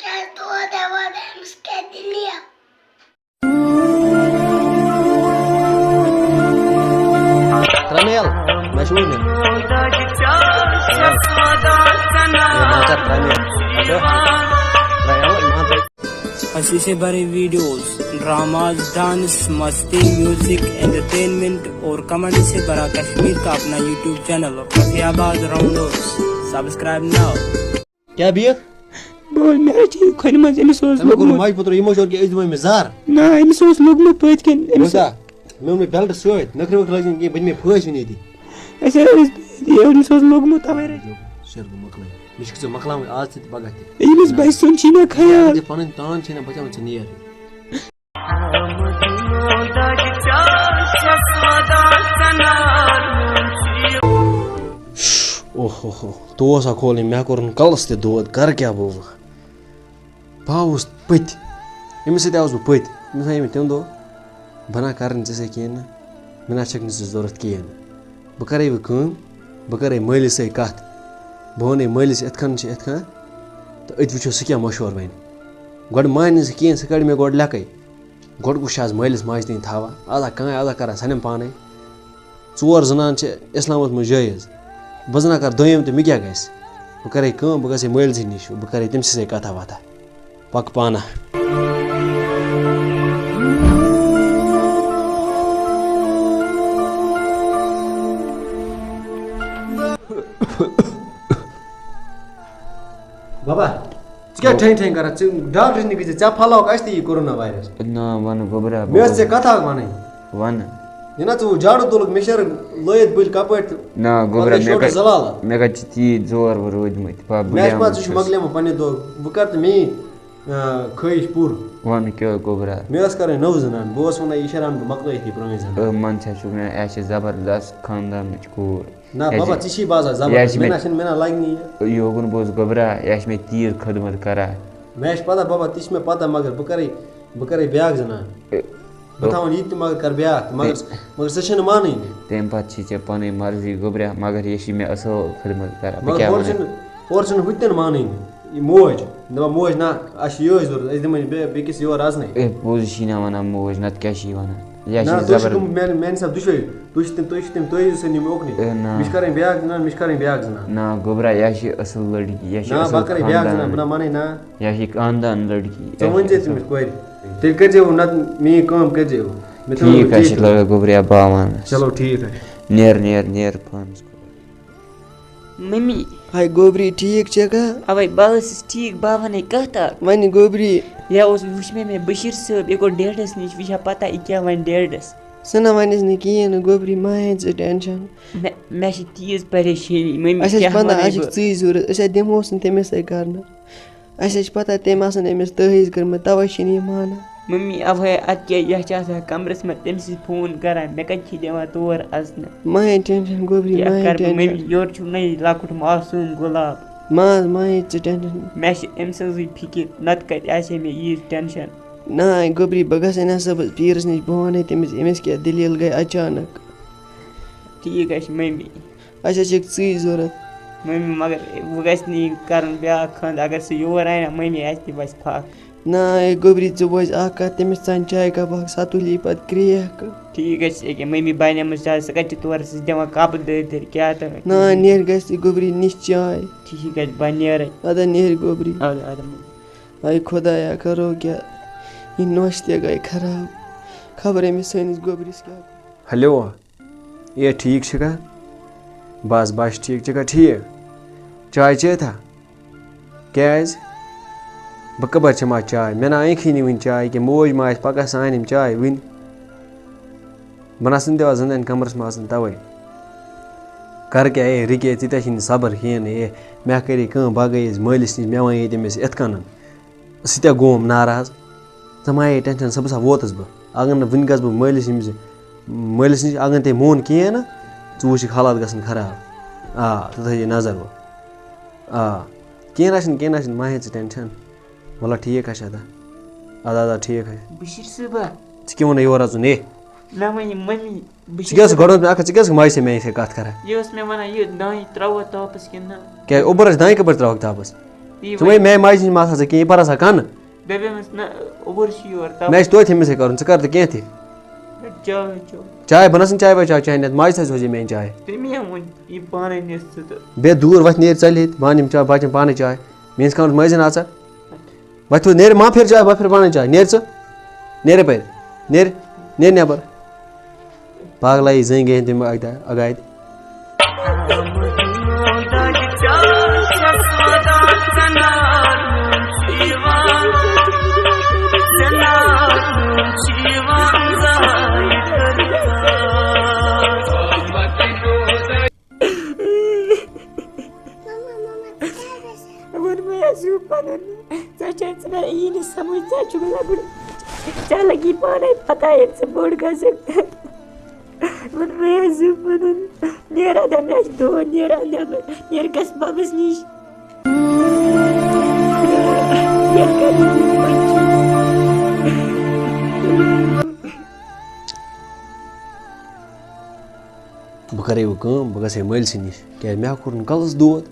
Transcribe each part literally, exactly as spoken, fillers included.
کیٛازِ دود ہٮ۪وان أمِس کیٛاہ دٔلیٖل؟ ترٛمیل، مےٚ چھُ وُنہِ۔ اے، مےٚ کر ترٛمیل۔ اچھا۔ ترٛمیل، مان ژٕ۔ اسی سے بڑے ویڈیوز، ڈراماز، ڈانس، مستی، میوزک، انٹرٹینمنٹ اور کمنٹ سے بڑا کشمیر کا اپنا یوٹیوب چینل رفیع آباد راؤنڈرز۔ سبسکرائب ناؤ۔ کیٛاہ بِہِتھ؟ بہٕ اوسُس، مےٚ حظ چھِ یہِ کھۄنہِ منٛز، أمِس اوس أمۍ کوٚر لوٚگمُت۔ ماجہِ پوٚتُر emotional کہِ أسۍ دِمو أمِس زَر۔ نہ، أمِس اوس لوٚگمُت پٔتۍ کِنۍ، أمِس بوزا، مےٚ اوٚن مےٚ belt سۭتۍ، نٔکھرِ ؤکھرِ لٲگۍ زِ نہٕ کینٛہہ، بہٕ دِمے پھٲسۍ وٕنی أتی۔ اَسہِ حظ ٲسۍ، یہِ أمِس اوس لوٚگمُت، تَوَے رٔٹۍ۔ شیر گوٚو مۄکلٲے۔ مےٚ چھِ ژےٚ مۄکلاوٕنۍ آز تہِ تہٕ پَگاہ تہِ۔ أمِس بَچہِ سُنٛد چھی مےٚ خیال۔ یہِ پَنٕنۍ تان چھے نہ بَچاوٕنۍ، ژٕ نیر۔ اوہ ہو ہو، تو اوس ہا کھولٕنۍ، مےٚ کوٚرُن کَلَس تہِ دود، کَرٕ کیٛاہ بہٕ وۄنۍ؟ بہٕ آوُس پٔتۍ، أمِس سۭتۍ آوُس بہٕ پٔتۍ، أمِس وَنے مےٚ تَمہِ دۄہ، بہٕ نہ کَرٕ نہٕ ژےٚ سۭتۍ کِہیٖنۍ نہٕ، مےٚ نہ چھَکھ نہٕ ژٕ ضوٚرَتھ کِہیٖنۍ نہٕ۔ بہٕ کَرَے وۄنۍ کٲم، بہٕ کَرَے مٲلِس سۭتۍ کَتھ، بہٕ وَنَے مٲلِس یِتھ کٔنۍ چھِ یِتھ کٔنۍ، تہٕ أتۍ وٕچھو سُہ کیٛاہ مشوَرٕ وَنہِ۔ گۄڈٕ مانہِ نہٕ سُہ کِہیٖنۍ، سُہ کَڑِ مےٚ گۄڈٕ لٮ۪کَے۔ گۄڈٕ کُس چھُ آز مٲلِس ماجہِ تانۍ تھاوان؟ آز ہا کانٛہہ آز ہا کَران سَنٮ۪ن پانَے۔ ژور زنان چھِ اِسلامَس منٛز جٲیِز۔ بہٕ زنان کَرٕ دوٚیِم تہٕ مےٚ کیٛاہ گژھِ؟ بہٕ کَرَے کٲم، بہٕ گژھَے مٲلۍ سٕنٛدِ نِش، بہٕ کَرَے تٔمۍ سٕے سۭتۍ کَتھا وَتھا۔ پَکہٕ پانہ۔ بابا، ژٕ کیٛاہ ٹھٮ۪نگ ٹھٮ۪نگ کران؟ ژٕ ڈاکٹرس نِش گٔژھِتھ، ژےٚ پھہلاوکھ اَسہِ تہِ یہِ corona virus۔ نہ، وَنہٕ گوٚبرا، مےٚ ٲس ژےٚ کَتھ اَکھ وَنٕنۍ۔ وَنہٕ۔ یہِ نا ژٕ وۄنۍ جاڑوٗ تُلُکھ، مےٚ شَرٕ لٲیِتھ بٔلۍ کَپٲٹھۍ تہٕ نہ، پَتہٕ گوٚبرا، گٔے مےٚ شوٹہٕ کَتہِ، زَلالہ۔ مےٚ کَتہِ چھِ تیٖتۍ زور وور روٗدۍمٕتۍ؟ پا، بہٕ مےٚ کیٛاہ چھِ پَتہٕ وَنہٕ ژٕ چھُکھ ژےٚ؟ مۄکلیومُت پنٛنہِ دۄہ، وۄنۍ کَر تہٕ مے، آ، خٲہِش پوٗرٕ۔ وَنہٕ کیٛاہ گوٚبرا؟ مےٚ ٲس کَرٕنۍ نٔو زَنان، بہٕ اوسُس وَنان یہِ شَران بہٕ مۄکلٲیِتھ یہِ پرٛٲنۍ زَنان۔ ٲ، منٛز چھا چھُکھ مےٚ، اَسہِ چھِ زبردست خاندانٕچ کوٗر۔ نہ اَسہِ بابا، ژےٚ چھی باسان زبردست، یہِ آسہِ مےٚ مےٚ نہ چھِنہٕ، مےٚ نہ لَگہِ نہٕ یہِ۔ یوگُن بوز گوٚبرا، یہِ آسہِ مےٚ تیٖر خدمت کران۔ مےٚ چھِ پَتہ بابا، تہِ چھِ مےٚ پَتہ، مگر بہٕ کَرَے، بہٕ کَرَے بیٛاکھ زَنان۔ اے، بہٕ تھاوَن یہِ تہِ، مگر کَرٕ بیٛاکھ تہِ، مگر، اے۔ مگر سۄ چھَنہٕ مانٕنۍ۔ تَمہِ پَتہٕ چھِ ژےٚ پَنٕنۍ مرضی گوٚبرا، مگر یہِ چھِ مےٚ اَصٕل خدمت کران۔ بہٕ مگر کیٛاہ ہورٕ وَنہٕ؟ چھِنہٕ، ہورٕ چھِنہٕ ہُتہِ تہِ نہٕ مانٕنۍ۔ یہِ موج، دَپان، "موج، نہ، اَسہِ چھِ یِہوٚے ضوٚرَتھ، أسۍ دِمو نہٕ بیٚیہِ بیٚکِس یور اَژنَے۔" اے، پوٚز چھِی نہ وَنان موج، نَتہٕ کیٛاہ چھِی وَنان؟ یہِ ہا نہ، چھِ تُہۍ چھِو زبر- تِم میٛانہِ، میٛانہِ حساب دُشوَے۔ تُہۍ چھِو تِم، تُہۍ چھِو تِم، تُہۍ یِیِو سا نِمو اُکنُے۔ اے، نہ۔ مےٚ چھِ کَرٕنۍ بیٛاکھ زَنان، مےٚ چھِ کَرٕنۍ بیٛاکھ زَنان۔ نہ، گوٚبرا، یہِ ہا چھِ اَصٕل لٔڑکی، یہِ ہا چھِ نہ، اَصٕل بہٕ کَرَے بیٛاکھ خاندان۔ زَنان، بہٕ نہ مانَے نہ۔ یہِ ہا چھِ خاندان لٔڑکی، ژٕ یہِ ہا چھِ ؤنۍ زِ اَصٕل۔ تٔمِس کورِ، تیٚلہِ کٔرۍ زیو نَتہٕ میٛٲنۍ کٲم کٔرۍ زیو۔ مےٚ تھٲو ٹھیٖک حظ چھِ، ٹھیٖک۔ لَگا گوٚبرا، بہٕ ہا وَنَس۔ چلو، ٹھیٖک حظ چھِ۔ نیر، نیر، نیر پانَس۔ ممی۔ ہاے گوبری، ٹھیٖک چھکھا؟ اوے، بہٕ ٲسٕس ٹھیٖک، بہٕ ہا وَنے کَتھ اَکھ۔ وَنہِ گوبری۔ یا اوس، وٕچھ مےٚ، مےٚ بشیٖر صٲب، یہِ گوٚو ڈیڈَس نِش، وٕچھ ہا پَتہ، یہِ کیٛاہ وَنہِ ڈیڈَس۔ سُہ نہ وَنٮ۪س نہٕ کِہیٖنۍ نہٕ گوبری، مہ ہیٚیہِ ژٕ ٹٮ۪نشَن۔ مےٚ، مےٚ چھِ تیٖژ پریشٲنی، ممی، اَسہِ حظ چھِ کیٛاہ پَتہ، وَنَے اَسہِ چھِ بہٕ؟ ژٕے ضوٚرَتھ، أسۍ حظ دِمہوس نہٕ تٔمِس سۭتۍ کَرنہٕ۔ اَسہِ حظ چھِ پَتہ، تٔمۍ آسَن أمِس تٲہیٖز کٔرمٕژ، تَوَے چھِنہٕ یہِ مانان۔ ممی، اَوَے، اَدٕ کیٛاہ، یہِ چھِ آسان کَمرَس منٛز تٔمۍ سٕے فون کَران، مےٚ کَتہِ چھِ دِوان تور اَژنہٕ؟ مہ ہیٚیہِ ٹٮ۪نشَن گوبری، کیٛاہ مہ ہیٚیہِ کَرٕ بہٕ، ٹٮ۪نشَن۔ ممی، یورٕ چھُم نَے لۄکُٹ معصوٗم گۄلاب۔ مہ حظ، مہ ہیٚیہِ ژٕ ٹٮ۪نشَن۔ مےٚ چھِ أمۍ سٕنٛزٕے فِکِر، نَتہٕ کَتہِ آسہِ ہے مےٚ ییٖژ ٹٮ۪نشَن۔ نہ، گوبری، بہٕ گژھٕ نہ صٲبَس پیٖرَس نِش، بہٕ وَنَے تٔمِس، أمِس کیٛاہ دٔلیٖل گٔے اچانک۔ ٹھیٖک حظ چھِ، ممی۔ اَسہِ حظ چھِ ژٕے ضوٚرَتھ۔ مٔمی، مگر وۄنۍ گژھِ نہٕ یہِ کَرُن بیٛاکھ خانٛدر، اگر سُہ یور آیہِ نا، مٔمی اَتہِ تہِ وَسہِ پھَکھ۔ نہ، اے گوٚبری، ژٕ بوزِ اَکھ کَتھ، تٔمِس ژَنہِ چایہِ کَپ اَکھ، سۄ تُلہِ یہِ پَتہٕ کرٛیکھ۔ ٹھیٖک حظ چھِ، ییٚکیٛاہ مٔمی بَنیمٕژ چاے، سُہ کَتہِ چھِ تورٕ سُہ دِوان کَپہٕ دٲرۍ دٲرۍ، کیٛاہ تام۔ نہ، نیر گژھِ یہِ گوٚبری نِش چاے۔ ٹھیٖک حظ چھِ، بہٕ نیرَے۔ اَدٕ نیر گوٚبری۔ اَدٕ، اَدٕ مٔمی۔ ہاے خۄدایا، کَرو کیٛاہ؟ یہِ نوٚش تہِ گٔے خراب۔ خبر أمِس سٲنِس گوٚبرِس کیٛاہ گوٚو۔ ہیلو۔ اے، ٹھیٖک چھُکھا؟ بس، بس، ٹھیٖک، ژٕ چھُکھا ٹھیٖک؟ چاے چیٚتھا؟ کیٛازِ؟ بہٕ کَپٲرۍ چٮ۪مہٕ آز چاے؟ مےٚ نہ أنکھٕے نہٕ وٕنہِ چاے کینٛہہ، موج ما آسہِ پَگاہ سۄ اَنٕم چاے وٕنہِ۔ بہٕ نہ سا چھُس نہٕ دِوان زَن کَمرَس منٛز اَژُن تَوَے۔ کَرٕ کیٛاہ، اے، رُکے، ژٕ تہِ چھِنہٕ صبر کِہیٖنۍ، اے، مےٚ کَرے کٲم، بہٕ گٔیَس مٲلِس نِش، مےٚ وَنے تٔمِس یِتھ کَنَن۔ سُہ تہِ گوم ناراض۔ ژٕ مہ ہیٚیہِ ٹٮ۪نشَن، صُبحَس ہا ووتُس بہٕ۔ اگر نہٕ وٕنہِ گژھٕ بہٕ مٲلِس أمِس، مٲلِس نِش، اگر نہٕ تٔمۍ مون کِہیٖنۍ نہٕ، ژٕ وٕچھِکھ حالات گژھن خراب۔ آ، ژٕ تھٲیزِ نظر وۄنۍ۔ آ، کِہیٖنۍ نہ چھُنہٕ، کِہیٖنۍ نہ چھُنہٕ، مہ ہیٚیہِ ژٕ ٹٮ۪نشَن۔ وَلہٕ ٹھیٖک ہا چھِ اَدٕ۔ اَدٕ، اَدٕ، اَدٕ، ٹھیٖک ہا چھِ۔ بشیٖر صٲبا۔ ژٕ کیٛاہ وَنان یور اَژُن، ہے؟ مےٚ وَنہِ مٔمی، بہٕ ژٕ کیٛاہ ٲسٕکھ چھُس گۄڈٕ ووٚنمُت مےٚ اَکھ کَتھ، ژٕ کیٛاہ ٲسٕکھ ماجہِ سۭتۍ میٛانہِ سۭتۍ کَتھ کَران؟ یہِ اوس مےٚ وَنان، یہِ دانہِ ترٛاوو تاپَس کِنہٕ نہ؟ کیٛازِ اوٚبُر آسہِ دانہِ کَپٲرۍ ترٛاوَکھ تاپَس؟ ژٕ وَن مےٚ ماجہِ ہِنٛز مَتھ ہسا کِہیٖنۍ، یہِ پَر ہسا کَنہٕ۔ دَپیمَس نہ، اوٚبُر چھُ یور تَوَے۔ مےٚ چھِ توتہِ ہُمِس سۭتۍ کَرُن، ژٕ کَر تہٕ کینٛہہ تہِ۔ چاے چیوٚو۔ چاے بَنَس نہٕ، چاے واے چاے چاے نٮ۪تھ، ماجہِ تھٲے سوزے میٛٲنۍ چاے۔ تٔمی ہا ووٚن یہِ پانَے نِس ژٕ تہٕ۔ بیٚیہِ دوٗر وَتھ نیرِ ژَلہِ ییٚتہِ، بہٕ اَنہٕ یِم چاے، بہٕ اَنہٕ پانَے چاے۔ میٛٲنِس کَمرَس منٛز ٲسۍ زِ نَژان۔ وۄتھ تھوٚد، نیرِ، ما پھِر چاے، بہٕ پھِر پانَے چاے، نیرِ ژٕ۔ نیرِ اَپٲرۍ، نیرِ، نیرِ نٮ۪بَر۔ پاگلہ یی زٔنۍ گٔے تٔمۍ اَکہِ دۄہ اَگادِ۔ ووٚن مےٚ حظ یہِ پَنُن، ژےٚ چھےٚ، ژٕ مےٚ یی نہٕ سَمٕجھ، ژےٚ چھُ مےٚ لَگُن، ژےٚ لَگی پانَے پَتہ ییٚلہِ ژٕ بوٚڑ گژھکھ۔ ووٚن مےٚ حظ یہِ پَنُن، نیران دَپہِ مےٚ چھِ دود نیران نٮ۪بَر، نیرٕ گژھٕ بَبَس نِش۔ یَتھ کَتہِ چھِ بَچہِ؟ بہٕ کَرے وۄنۍ کٲم، بہٕ گژھٕ ہے مٲلۍ سٕے نِش، کیٛازِ مےٚ ہا کوٚرُن کَلَس دود۔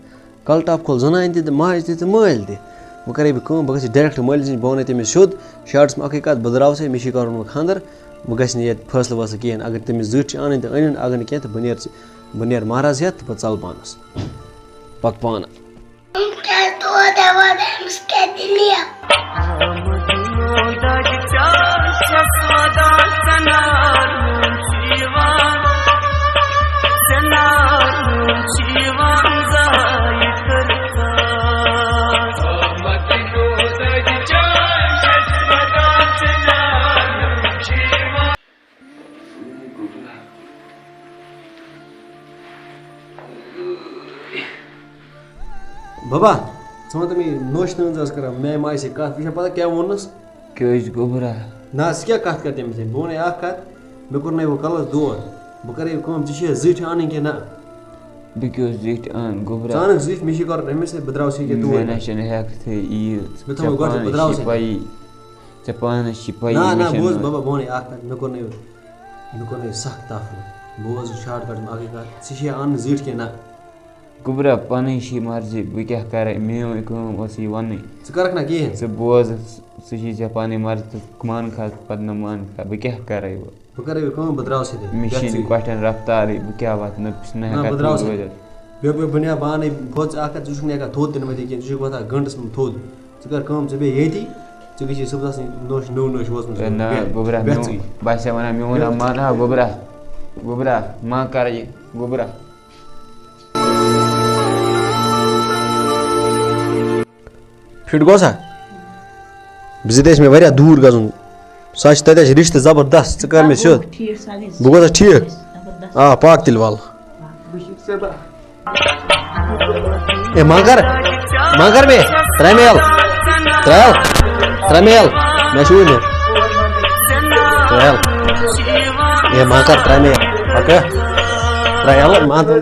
کَلہٕ ٹَپھ کھول زَنانہِ تہِ تہٕ ماجہِ تہِ تہٕ مٲلۍ تہِ۔ وۄنۍ کَرے بہٕ کٲم، بہٕ گژھٕ ہے direct مٲلۍ سٕے نِش، بہٕ وَنَے تٔمِس سیوٚد، شاٹَس منٛز اَکٕے کَتھ، بہٕ درٛاوسَے، مےٚ چھُے کَرُن وۄنۍ خانٛدَر، وۄنۍ گژھِ نہٕ ییٚتہِ فٲصلہٕ وٲصلہٕ کِہیٖنۍ۔ اگر تٔمِس زِٹھۍ چھِ اَنٕنۍ تہٕ أنِن، اگر نہٕ کینٛہہ تہٕ بہٕ نیرٕ ژٕ-، بہٕ نیرٕ مہراز ہٮ۪تھ تہٕ پَتہٕ ژَلہٕ پانَس۔ پَتہٕ پانہٕ۔ بابا، ژٕ وَن تہٕ مےٚ، یہِ نوٚش نٲنٛز ٲس کران، مےٚ ماجہِ سۭتۍ کَتھ، وٕچھا پَتہ کیٛاہ ووٚننَس؟ کیٛازِ گوٚبرا؟ نہ، ژٕ کیٛاہ کَتھ کَرٕ تٔمِس سۭتۍ؟ بہٕ وَنے اَکھ کَتھ، مےٚ کوٚرنَے وۄنۍ کَلَس دود، بہٕ کَرے یہِ کٲم، ژےٚ چھےٚ زِٹھۍ اَنٕنۍ کِنہٕ نہ؟ بہٕ کیٛاہ اوس زِٹھۍ اَنہٕ، گوٚبرا؟ ژٕ اَنَکھ زِٹھۍ، مےٚ چھِ کَرُن أمِس سۭتۍ، بہٕ درٛاوسَے ییٚکیٛاہ مےٚ توٗرۍ۔ نہ چھَنہٕ ہٮ۪کتھٕے ییٖژ، مےٚ تھوٚو ژےٚ گۄڈٕ، بہٕ پانَس درٛاوسَے چھِ نہٕ۔ پَیی، ژےٚ پانَس چھِ پَیی، نہ، مےٚ نہ، چھَنہٕ بوز بابا، بہٕ وَنے اَکھ کَتھ، مےٚ کوٚرنَے، مےٚ کوٚرنَے سَخ تَفریٖح۔ بوز shortcut منٛز اَکٕے کَتھ، ژےٚ چھےٚ اَنٕنۍ زِٹھۍ کِنہٕ نہ؟ گوٚبرا، پَنٕنۍ چھِ مرضی، بہٕ کیٛاہ کَرٕ؟ میٛٲنۍ کٲم ٲس یہِ وَنٕنۍ۔ ژٕ کَرَکھ نہ کِہیٖنۍ؟ ژٕ بوز، ژٕ چھِ ژےٚ پَنٕنۍ مرضی، ژٕ مانکھا پَتہٕ نہ مانکھا، بہٕ کیٛاہ کَرَے وۄنۍ؟ بہٕ کَرَے یہِ کٲم، بہٕ درٛاوسَے تیٚلہِ۔ مےٚ چھِنہٕ یَتھ ژٕے۔ کۄٹھٮ۪ن رفتارٕے، بہٕ کیٛاہ وَتھٕ، نہ، نہ چھُس نہ نہ، ہٮ۪کان بہٕ درٛاوسَے تھوٚد تیٚلہِ۔ وٲتِتھ۔ بیٚیہِ، بیٚیہِ بہٕ نِمہٕ پانَے، بہٕ تھوٚد ژٕ اَکھ کَتھ، ژٕ چھُکھ نہٕ ہٮ۪کان تھوٚد تہِ نہٕ ؤتھِتھ کینٛہہ، ژٕ چھُکھ وۄتھان گھنٹَس منٛز تھوٚد۔ ژٕ کَر کٲم، ژٕ بیٚہہ ییٚتی، ژٕ گٔژھی صُبحَس نوٚش، نٔو نوٚش وٲژمٕژ ہے، نہ، بیٚہہ، گوٚبرا، بیٚہہ میون، ژٕے۔ بہٕ ہسا وَنان، میون بیٚہہ ژٕے۔ ما، ہا، گوٚبرا، گوٚبرا، ما کَر یہِ، گوٚبرا۔ فِٹ گوٚو سا؟ بہٕ زِ تہِ ٲسۍ مےٚ واریاہ دوٗر گژھُن۔ سُہ حظ چھِ تَتہِ حظ چھِ رِشتہٕ زبردست۔ ژٕ کَر مےٚ سیوٚد۔ ٹھیٖک سا گژھِ۔ بہٕ گوٚژھا ٹھیٖک؟ زبردست۔ آ، پاک تیٚلہِ وَل۔ بہٕ چھُس ژےٚ بہٕ۔ اے، ما کَر، ما کَر مےٚ۔ ترٛےٚ میل۔ ترٛےٚ۔ ترٛےٚ میل۔ مےٚ چھُ وُنہِ۔ ترٛےٚ۔ اے، ما کَر ترٛےٚ میل۔ ما کَر۔ ترٛےٚ میل، ما کَر۔